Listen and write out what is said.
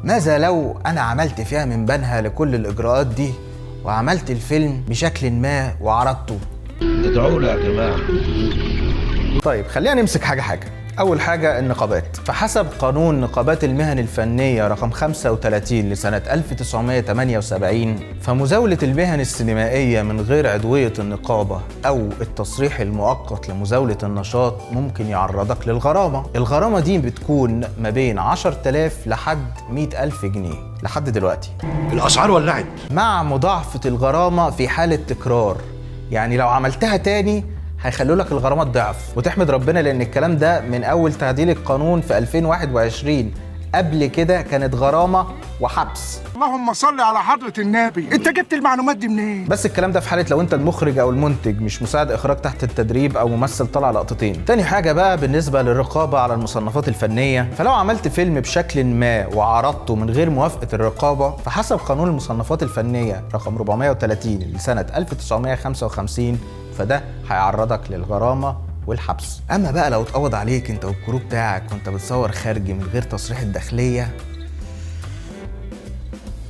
ماذا لو انا عملت فيها من بنها لكل الاجراءات دي وعملت الفيلم بشكل ما وعرضته؟ ادعوا له يا جماعة. طيب خلينا نمسك حاجة حاجة. أول حاجة النقابات، فحسب قانون نقابات المهن الفنية رقم 35 لسنة 1978، فمزاولة المهن السينمائية من غير عضوية النقابة أو التصريح المؤقت لمزاولة النشاط ممكن يعرضك للغرامة. الغرامة دي بتكون ما بين 10,000 لحد 100,000 جنيه لحد دلوقتي. الأسعار ولعت، مع مضاعفة الغرامة في حالة تكرار، يعني لو عملتها تاني هيخلوا لك الغرامات ضعف. وتحمد ربنا لان الكلام ده من اول تعديل القانون في 2021، قبل كده كانت غرامة وحبس. اللهم صل على حضرة النبي، انت جبت المعلومات دي منين؟ بس الكلام ده في حالة لو انت المخرج او المنتج، مش مساعد اخراج تحت التدريب او ممثل طلع لقطتين. تاني حاجة بقى بالنسبة للرقابة على المصنفات الفنية، فلو عملت فيلم بشكل ما وعرضته من غير موافقة الرقابة، فحسب قانون المصنفات الفنية رقم 430 لسنة 1955، فده هيعرضك للغرامة والحبس. اما بقى لو اتقبض عليك انت وال crew بتاعك وانت بتصور خارجي من غير تصريح الداخلية،